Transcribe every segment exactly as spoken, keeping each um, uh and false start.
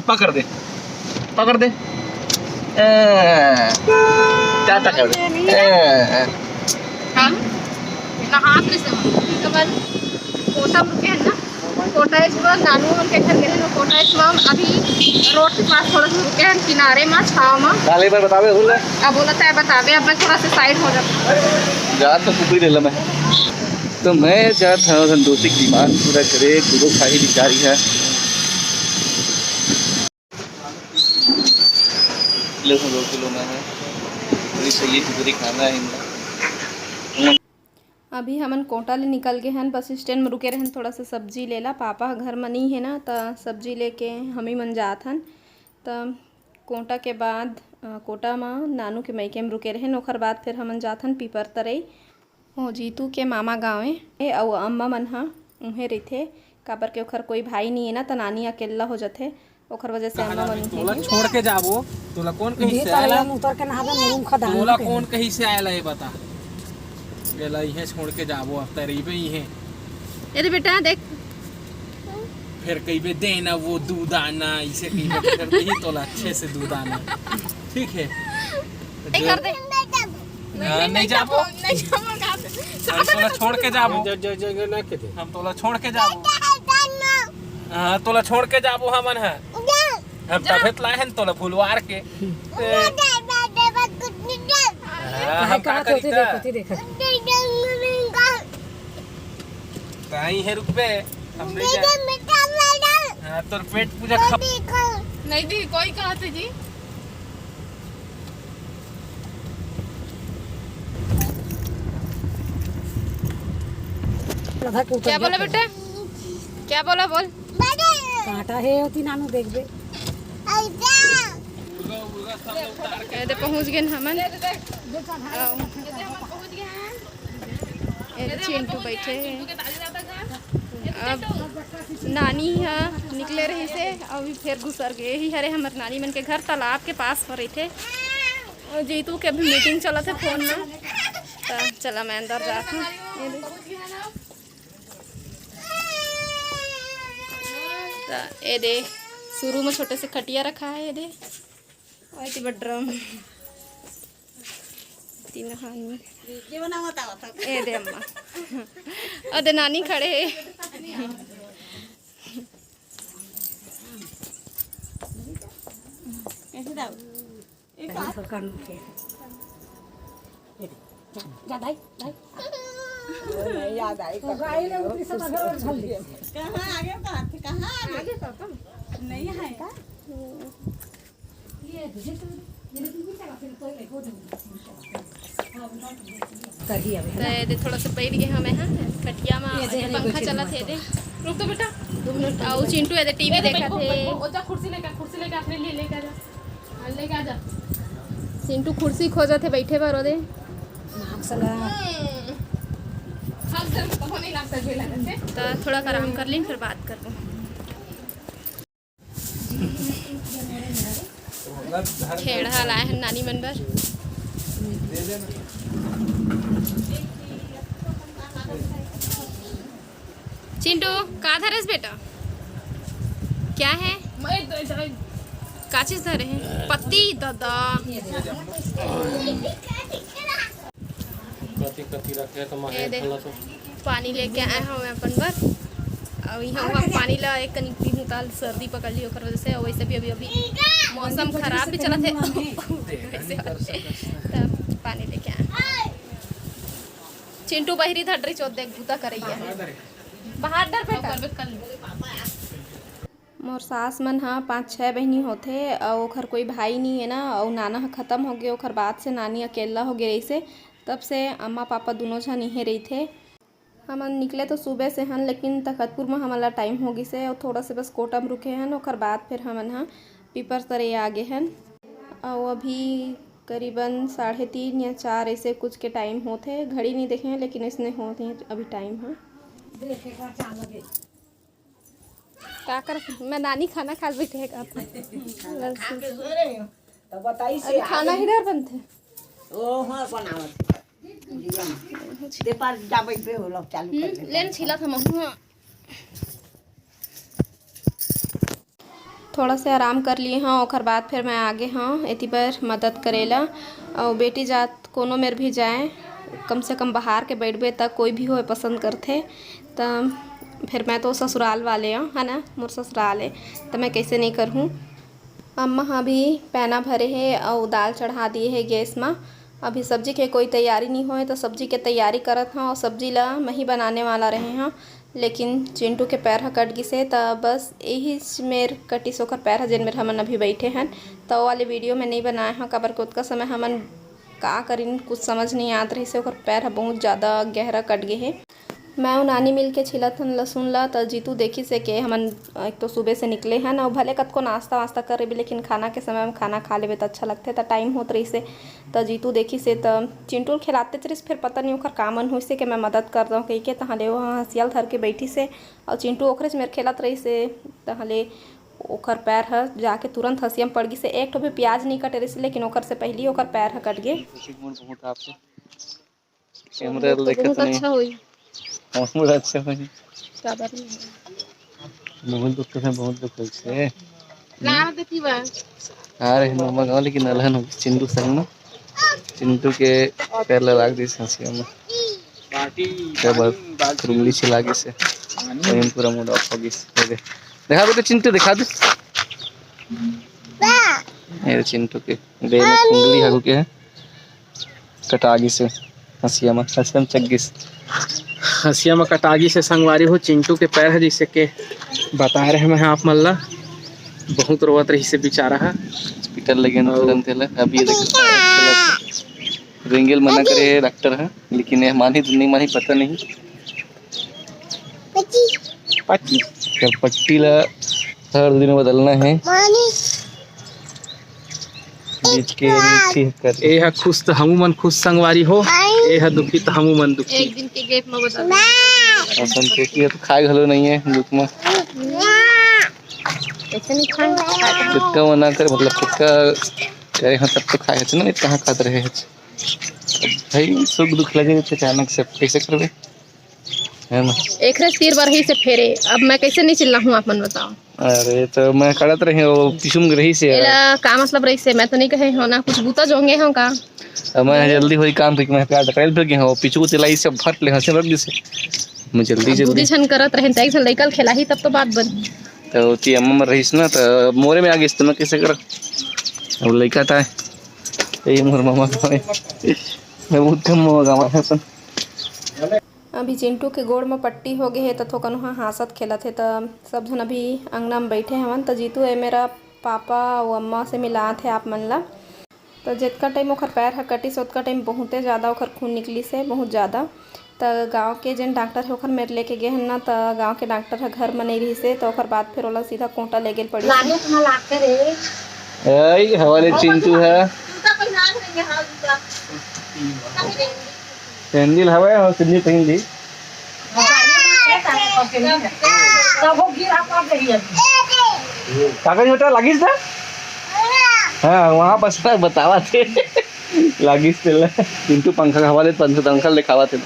पकड़ दे, पकड़ दे। ए, टाटा कर दे। ए, हम नहात रहे से कमल कोटा में रुके हैं ना, कोटा इस पर नानू उनके घर गए हैं, कोटा इस में अभी रोड के पास थोड़ा सा रुके हैं, किनारे में, छाव में। काले बार बतावे, बोल रहा है। अब बोला था, बतावे, अब मैं थोड़ा सा साइड हो जाता हूँ। जा तो कुकुरी ले ला मैं। तो मैं जा था संतोषी की डिमांड पूरा करे, दो खाही बिचारी है। ले, दो किलो में है। पूरी सही है, पूरी खाना है इनका। अभी हमन कोटा ले निकल गे हन, बस स्टैंड में रुके रहन, थोड़ा सा सब्जी लेला। पापा ह घर म नइ हे ना, त सब्जी लेके हमी मन जात हन। त कोटा के बाद, अ, कोटा म नानू के मइके म रुके रहन, ओखर बाद फिर हमन जात हन पीपर तरई। ओ जीतू के मामा गाँव ए, अउ अम्मा मन ह उहें रहिथे, काबर के ओखर कोई भाई नइ हे ना, त नानी अकेल्ला हो जथे। ओखर वजह से अम्मा मन तोला उठे। छोड़ के जाबो, तोला कौन कहीं से आयला? उतर के नहाबे, मुरुम खदान तोला कौन कहीं से आयला, ये बता। गेला इहे छोड़ के जाबो, अब तरीबे इहे। ए दे बेटा, देख। फिर कहिबे, "देना वो दूध आना", इसे कहिबे, फिर यही तोला अच्छे से दूध आना। ठीक है? नहीं कर दे। हाँ, नहीं जाबो। नहीं जाबो, कहाँ से? हम तोला छोड़ के जाबो। जा, जा, जा, जा, ना के दे। हम तोला छोड़ के जाबो। हाँ, तोला छोड़ के जाबो हमन ह। हम तभे त लाए हन तोला भुलवार के। ए। हाँ, हम का करी त? ताई है, रुक बे। हम नहीं जा। हाँ, तोर पेट पूजा खा। नहीं दी, कोई कहा थे जी? क्या बोला बेटा? क्या बोला, बोल। कांटा हे ओती नानू, देखबे। ए दे, पहुंच गेन हमन। आओ। ए दे, चिंटू बैठे हे। अब नानी ह निकले रहिसे, अभी फेर घुसर गे। यही हरे हमर नानी मन के घर, तालाब के पास हो रहिथे। अउ जीतू के अभी मीटिंग चलत हे फोन में, त चला मैं अंदर जात हूँ। ये दे। त ए दे, शुरू में छोटे से खटिया रखा है, ये दे। ओए, एती बर ड्रम। तीन हानी। ए दे अम्मा। ओ दे नानी खड़े हे। कैसे दाऊ? जा, जा, दाई, दाई। नहीं याद आई। तो गाय ले उतरी सब अगर और झल दी। कहाँ आगे बात? कहाँ आगे? आगे तो तुम। नहीं है। ये तुझे तो, ये तो तुम भी चला, फिर तो एक और दिन। कही अबे, है ना? तो ये थोड़ा सा बैठ गए हमें, हाँ, खटिया में, ये जे पंखा नहीं चला थे दे। रुक तो बेटा। दो मिनट। आओ चिंटू, ये दे टीवी ये दे देखा बैठो, थे। बैठो। ओ जा, कुर्सी लेकर, कुर्सी लेकर अपने लिए लेकर जा। हाँ, लेके आ जा। चिंटू कुर्सी खोजत हे बैठे बर ओदे। नाक सला। हम्म। हम सर को नहीं लगता, जो लगता है। तो थोड़ा आराम कर लें, फिर बात करबो। खेड़ा लाए हैं नानी मन बर। चिंटू, का धरेस बेटा? क्या है? मैं तो इधर का चीज धरे हैं? पत्ती, दादा। कति कति रखे तो मैं ये दे, तो पानी लेके आए हवे अपन बर। अउ इहाँ वहाँ पानी ला एक कनिक पीहूँ त सर्दी पकड़ ली, ओकर वजह से। अउ वैसे भी अभी, अभी मौसम खराब भी चलत हे। वैसे, त पानी लेके आए। चिंटू बहिरी धड़ रही चोद, देख, बूता करइया हे। बाहर डर बेटा। मोर सास मन ह पाँच छः बहिनी होथे, अउ ओखर कोई भाई नी हे ना, अउ नाना ह खतम हो गे, ओखर बाद से नानी अकेल्ला हो गे रहिसे, तब से अम्मा पापा दूनों झन इहें रहिथे। हमन निकले तो सुबह से हन, लेकिन तखतपुर म हमन ला टाइम हो गिसे, अउ थोड़ा से बस कोटा म रुके हन, ओखर बाद फिर हमन ह पीपर तरे आ गे हन। अउ अभी करीबन साढ़े तीन या चार ऐसे कुछ के टाइम होथे, घड़ी नहीं देखे हैं, लेकिन इसने होथे अभी टाइम ह। का कर, मैं नानी खाना खा बैठे का। खाना खा के सो रहे हो, तो बताई से अभी खाना आगे। इधर बनथे। ओ हाँ, बनावत। दे पार जाबे पे हो, लो चालू कर दे। लेन छिला था महू, हाँ। थोड़ा से आराम कर लिए हंव, ओकर बाद फिर मैं आगे हंव एती बर मदद करे ला। अउ बेटी जात कोनो मेर भी जाए, कम से कम बहार के बइठबे त कोई भी होए पसंद करथे। त फिर मैं तो ससुराल वाले हंव, है ना, मोर ससुराल ए, त मैं कैसे नहीं करहूँ। अम्मा ह भी पैना भरे हे अउ दाल चढ़ा दिए हे गैस म। अभी सब्जी के कोई तैयारी नहीं होए, त सब्जी के तैयारी करत हंव। सब्जी ला मैं ही बनाने वाला रहे हंव, लेकिन चिंटू के पैर ह कट गिस हे, त बस यही मेर कटिस ओकर पैर ह, जेन मेर हमन अभी बैठे हन। त ओ वाले वीडियो में नहीं बनाए हंव, काबर के ओतका समय हमन का करिन, कुछ समझ नहीं आत रहिस हे। ओकर पैर ह बहुत ज़्यादा गहरा कट गे हे। मैं अउ नानी मिल के छिलत हन लहसुन ला, त जीतू देखिस हे के हमन एक तो सुबह से निकले हन, अउ भले कतको नाश्ता वास्ता कर लेबे, लेकिन खाना के समय में खाना खा लेबे त अच्छा लगथे। त टाइम होत रहिस हे, त जीतू देखिस हे, त चिंटू ल खेलातेच रहिस, फिर पता नहीं ओकर का मन होइस हे के मैं मदद कर दंव कहिके, तहाँ ले वो हंसिया ल धर के बैठिस हे, अउ चिंटू ओकरेच मेर खेलत रहिस हे, तहाँ ले ओकर पैर ह जाके तुरंत हंसिया में पड़ गिस हे। एक ठो भी प्याज नहीं कटे रहिस हे, लेकिन ओकर से पहली ओकर पैर ह कट गे। कैमरा तो देखत बहुत नहीं। अच्छा होई। बहुत अच्छा होई। काबर नहीं? बहुत दुख है, बहुत दुख होई से। ना देखी बा। आ रहे मम्मा गाँव, लेकिन अलहन हो गई चिंटू संग में। चिंटू के पैर ला लाग दिस हंसिया में। जब रुंगली से लागे से, वही में पूरा मूड ऑफ हो गई से। देखा बेटा चिंटू, दिखा दे। ये चिंटू के दे में कुंडली हगू के है। कटा गिस हे हंसिया म, हंसिया म चघ गिस। हंसिया म कटा गिस हे संगवारी हो, चिंटू के पैर ह, जैसे के बता रहे मैं आप मन ला, बहुत रोवत रहिस हे बेचारा ह। हॉस्पिटल ले गेन तुरंत एला। अभी ये देखो, रेंगेल मना करे हे डॉक्टर ह, लेकिन ये मानही तो नहीं मानही पता नहीं। पट्टी। पट्टी ला हर दिन बदलना है। बीच के मिट्टी कर। ए ह खुश त हमू मन खुश संगवारी हो, ए ह दुखी त हमू मन दुखी। एक दिन के gap म बदल। असन पेटी ह तो खाए घलो नहीं है दुख म। ऐसे नहीं खाए। कितना मना करे, मतलब कितना करे, हाँ, तब तो खाए हच ना, नहीं कहाँ खात रहे हच। भाई सुख दुख लगे तो अचानक से कैसे करबे? है ना? एकरे सिर बर ही से फेरे, अब मैं कैसे नहीं चिल्लाहूँ, आप मन बताओ। अरे तो मैं कड़त रहे, वो पीछू में रही से। एला का मतलब रही से? मैं तो नहीं कहे हो ना, कुछ बूता जोंगे हो का? अब मैं जल्दी होई काम, तो मैं प्यार टकराइल फिर गए हो, पीछू को चिल्लाई से फट ले हंसे लग से। मैं जल्दी अब जल्दी। दूधी छन करत रहे, तैसे लइका ल खेलाही तब तो बात बन। तो ती अम्मा में रहीस ना, तो मोरे में आ गइस, तो मैं कैसे कर? अब लइका था, यही मोर मामा का है। मैं बहुत कम मामा का है अपन। अभी चिंटू के गोड़ म पट्टी हो गे हे, त थोकन उहाँ हाँसत खेलत हे। त सब झन अभी अंगना म बइठे हवन। त जीतू ए मेरा पापा अउ अम्मा से मिलात हे आप मन ला। त जेतका टाइम ओखर पैर ह कटिस, ओतका टाइम बहुते ज़्यादा ओखर खून निकलिस हे, बहुत ज़्यादा। त गाँव के जेन डॉक्टर हे, ओखर मेर लेके गे हन ना, त गाँव के डॉक्टर ह घर म नइ रिहिस हे, त ओखर बाद फिर ओला सीधा कोंटा ले गेल पड़िस हे। लागत ह, लागत रे। ऐ, हवा ले चिंटू ह। जूता पहिना के रहिए, हाँ, जूता। सैंडल हवे, हाँ, सैंडल पहिन ली। कागज बेटा लागिस ना? हाँ, वहाँ बस बतावा थे। लागिस तेला। चिंटू पंखा हवा ले, पंखा, पंखा ले खावा थे।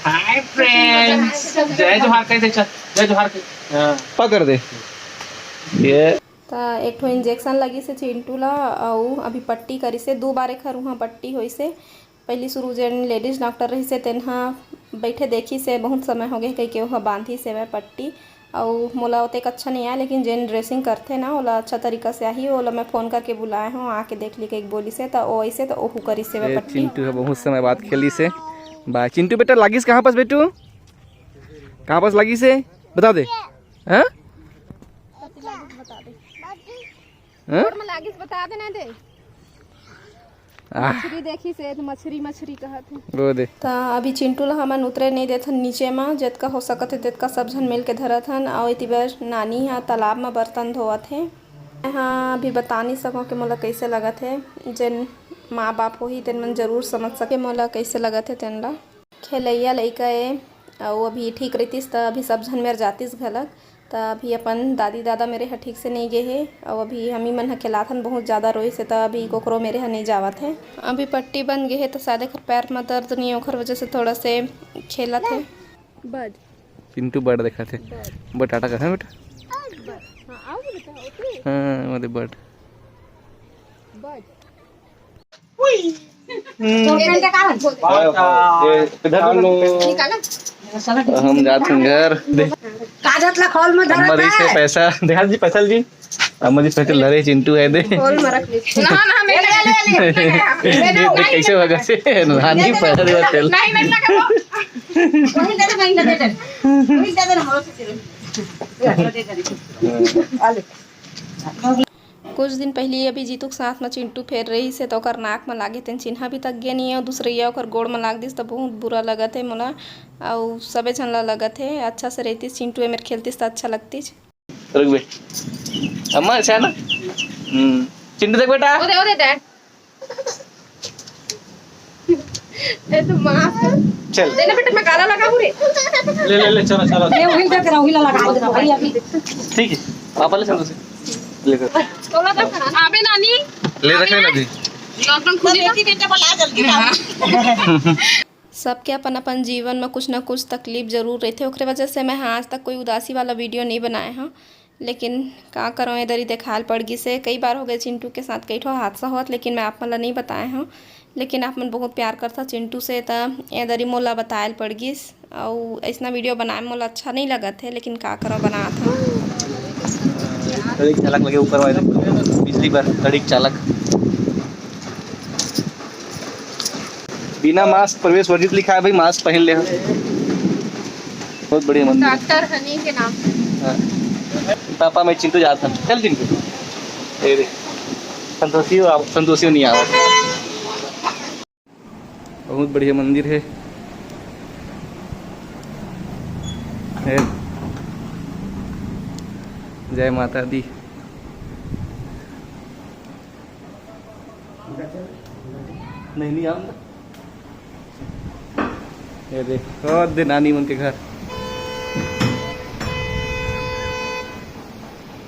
Hi friends, जय जोहार कह दे, चल, जय जोहार कह। हाँ। पकड़ दे। ये त एक ठो इंजेक्शन लगिस हे चिंटू ला, अउ अभी पट्टी करिस हे। दू बार एखर उहाँ पट्टी होइस हे। पहिली शुरू जेन लेडीज डॉक्टर रहिस हे, तेन ह बइठे देखिस हे, बहुत समय हो गे कहिके ओह बांधिस हे वह पट्टी, अउ मोला ओतेक अच्छा नहीं आय, लेकिन जेन ड्रेसिंग करथे ना, ओला अच्छा तरीका से आही। ओला मैं फोन करके बुलाए हूँ, आके देख ली कहिके बोलिस हे, त ओ अइसे त ओहू करिस हे वह ये पट्टी। चिंटू ह बहुत समय बाद खेलिस हे। बाय चिंटू बेटा, लागिस कहाँ पास बेटू? कहाँ पास लागिस हे? बता दे। हाँ? हाँ? गोड़ में लागिस, बता देना दे। आह। मछरी देखिस हे, त मछरी, मछरी कहत हे। वो दे। त अभी चिंटू ला हमन उतरे नहीं देथन नीचे म, जतका हो सकत हे, ततका सब झन मिल के धरत हन, अउ एती बर नानी ह तालाब म बर्तन धोवत हे। मैं ह अभी बता नहीं सकंव कि मोला कइसे लगत हे, जेन माँ बाप होही, तेन मन जरूर समझ सके मोला कइसे लगत हे तेन ला। खेलइया लइका ए, अउ अभी ठीक रहितिस त अभी सब झन मेर जातिस घलक। त अभी अपन दादी दादा मेरे ह ठीक से नइ गे हे, अउ अभी हमी मन ह खेलाथन, बहुत ज्यादा रोइस हे, त अभी कोकरो मेरे ह नइ जावत हे। अभी पट्टी बन गे हे, त शायद एखर पैर म दर्द नइ हे, ओखर वजह से थोड़ा से खेलत हे। बज। चिंटू bird देखत हे। Bird टाटा कर, हाँ बेटा? हाँ, आओ ना बेटा, ओके। हाँ, वो दे bird। Bird। हम्म। ये, ये, ये, हम जात हन घर। दे। काजत ला खोल में धरत अम्मा जी से हे। पैसा दिखा जी, पैसा जी। अम्मा जी पैसा धरे, चिंटू हे दे। खोल में रख ले। ना, ना, मैं ले, ले, ले, ले, ले, ले, ये देख, कैसे भगा से नानी पैसा दे तेल। नहीं, नहीं, नहीं, वो। वहीं दे दे, वहीं दे दे। वहीं दे दे ना, हमारे से। आ ले। कुछ दिन पहिली अभी जीतू के साथ म चिंटू फेर रहिस हे, त ओकर नाक म लागे तेन चिन्हा भी तक गे नइ हे, अउ दूसरइया ओकर गोड़ म लाग दिस, त बहुत बुरा लगत हे मोला, अउ सबे झन ला लगत हे। अच्छा से रहितिस चिंटू, एमेर खेलतिस, त अच्छा लगतिस। रुक बे, अम्मा, अच्छा है ना? हम्म, चिंटू देख बेटा। ओदे, ओदे, dad। ए तो माँ। चल। देना बेटा, मैं गाला लगा हूँ रे। ले, ले, ले, चलो, चलो। ये वही लग रहा, वही लगा दे रहा भाई अभी। ठीक है, पापा ले चलो से। ले कर। तोला तो खाना। अबे नानी। ले रखे ना जी। Lockdown खुली ना। सबके अपन अपन जीवन में कुछ ना कुछ तकलीफ जरूर रहिथे, ओकरे वजह से मैं आज तक कोई उदासी वाला video नहीं बनाए हूँ। लेकिन का करों, ए दरी देखायल पड़ गिस हे। कई बार हो गए चिंटू के साथ कई ठो हादसा होत, लेकिन मैं आप मन ला नहीं बताए हूँ। लेकिन आप मन बहुत प्यार करथा चिंटू से, त ए दरी मोला बतायल पड़ गिस। अउ अइसना video बनाए में मोला अच्छा नहीं लगत हे, लेकिन का करों, बनात हूँ। तड़ीक चालक लगे ऊपर वाले, पिछली बार तड़ीक चालक। बिना mask प्रवेश वर्जित लिखा है भाई, mask पहन ले। बहुत बढ़िया मंदिर है। डॉक्टर हनी के नाम। हाँ। पापा, मैं चिंटू जाता हूँ। चल चिंटू। ए रे। संतोषी हो, आप संतोषी हो नहीं आवा। बहुत बढ़िया मंदिर है। है। जय माता दी। नहीं, नहीं आऊंगा। ये देख, और दे नानी मन के घर।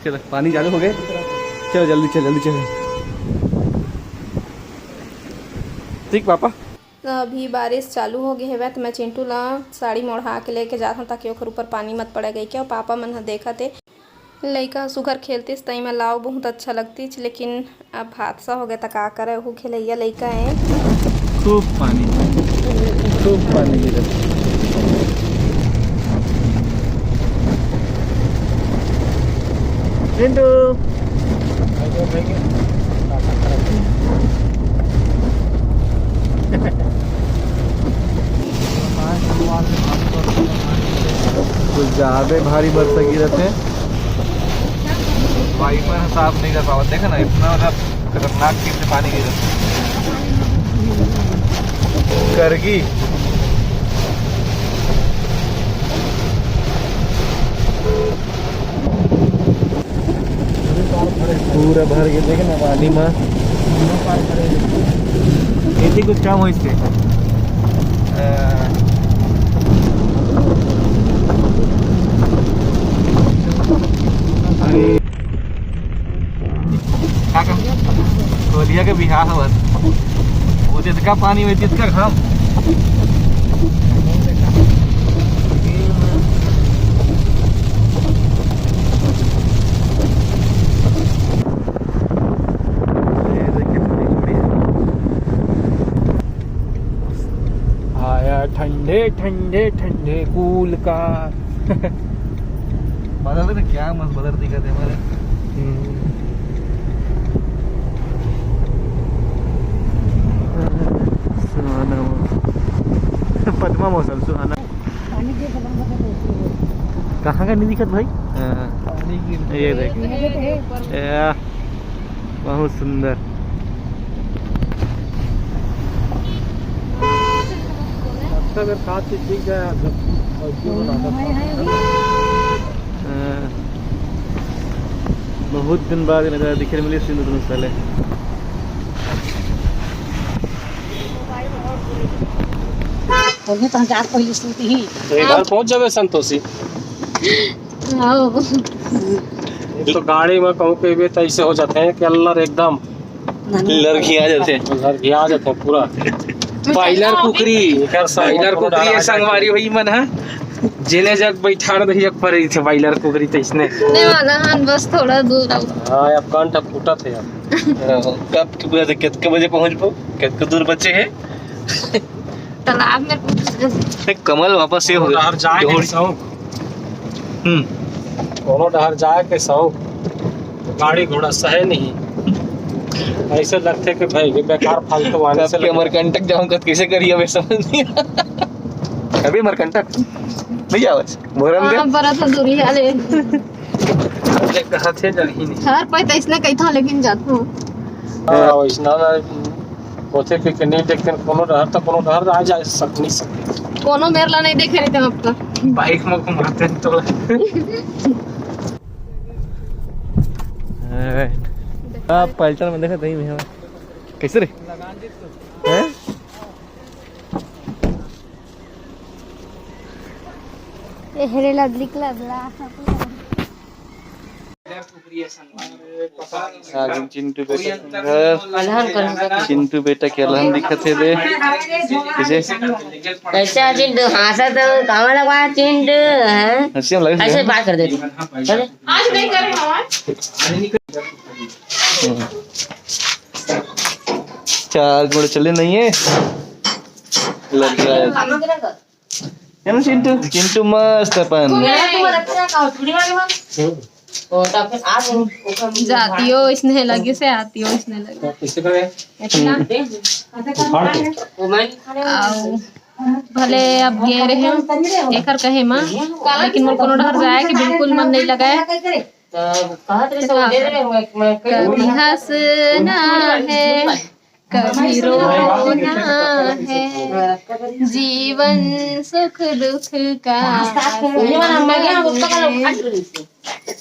चलो, पानी चालू हो गए। चलो, जल्दी चल, जल्दी चल। ठीक, पापा। अभी बारिश चालू हो गए हवय, त मैं चिंटू ला साड़ी म ओढ़ा के लेके जात हूँ, ताकि ओकर ऊपर पानी मत पड़े कहिके। अउ पापा मन ह देखत हे, लइका ह सुघर खेलतिस, तई में लाव बहुत अच्छा लगतिस, लेकिन अब हादसा हो गया, त का करे, ओहू खेलैया लइका ए। खूब पानी, खूब पानी गिरत। चिंटू। कुछ ज्यादा भारी बरसा गिरत हे। Wiper साफ नहीं कर पावत, देखा ना, इतना मतलब खतरनाक चीज से पानी गिरत हे। करगी। पूरा भर के देखे ना पानी में। एती कुछ काम होइस ते। अ, अरे। का का? कोलिया के बिहाव हवत। वो जितका पानी में जितका घाम। ये देखिए, थोड़ी थोड़ी। आया ठंडे ठंडे ठंडे कूल का। बादल देख ना, क्या मस्त बादल दिखत हे हमारे। हम्म। सुहाना मौसम। पद्मा मौसम सुहाना। कहाँ का नहीं दिखत भाई? हाँ। ये देख। या। बहुत सुंदर। अच्छा, अगर खाद से ठीक है, जब, और जो बनाता था। हाँ। बहुत दिन बाद ये नज़ारा दिखे मिले सिंधु धनुष वाले। तो भी तो हम जात पहले सूती ही। तो एक बार पहुंच जावे संतोषी। आओ। एक तो गाड़ी में कहूँ कहीं भी तो ऐसे हो जाते हैं कि अल्लाह एकदम लड़खिया जाते हैं। लड़खिया जाते हैं पूरा। बॉयलर कुकरी, बॉयलर कुकरी है संगवारी भाई मन है। जेने जग बैठार दही एक पर रहिथे बॉयलर कुकरी तइसने। नहीं वाला हन, बस थोड़ा दूर आओ। हाँ, अब कंठ अब फूटत हे अब। कब, कब, कतके बजे पहुँचबो? कतके दूर बचे हे? तालाब में कुछ नहीं, कमल वापस से हो गया। डहर जाए के शौक। हम्म। कोनो डहर जाए के शौक। गाड़ी घोड़ा सहे नहीं। ऐसे लगथे कि भाई, ये बेकार फालतू आने कब से के लगे। अमरकंटक जाऊं, कब कैसे करिए, अबे समझ नहीं आ। अभी अमरकंटक नहीं आवाज। मोरम दे। हाँ, बड़ा तो दूरी है ले। ले कहा थे, जाही नहीं। हर पै तइसने कहिथों, लेकिन जाथों। हाँ, वैसना ना होथे कि, कि नहीं, लेकिन कोनो डहर तो कोनो डहर आ जा सक-, नहीं सके। कोनो मेर ला नहीं देखे रहितेंव अब तो। बाइक में घुमाते हैं तो। आप पलटन में देखा तही में हवा। कैसे रे? हैं? ए, हेरे लदलिक लदला। आ गए चिंटू बेटा के घर। चिंटू बेटा के अलहन दिखत हे दे। कैसे? कैसे चिंटू? हाँसा तो कामा लगा चिंटू, हैं? हंसी हम लगे ऐसे बात कर देती। चले। आज नहीं करे हमारे। चार गोड़ चले नहीं है। लग रहा है। है ना चिंटू? चिंटू मस्त अपन। जातियो इसने लगे से आतियो इसने लगे। इतना। आओ। भले अब गे रहे एकर कहे मा, लेकिन मोर कोनो डहर जाए के बिल्कुल मन नहीं लगाए। कभी हंसना है, कभी रोना है, जीवन सुख दुख का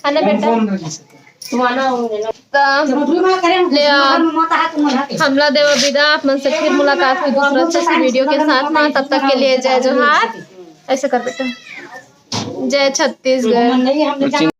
है ना बेटा? त ले आ, हमला देवा विदा, आप मन से फिर मुलाकात होही दूसरा अच्छे से वीडियो के साथ में। तब तक के लिए जय जोहार। ऐसे कर बेटा, जय छत्तीसगढ़।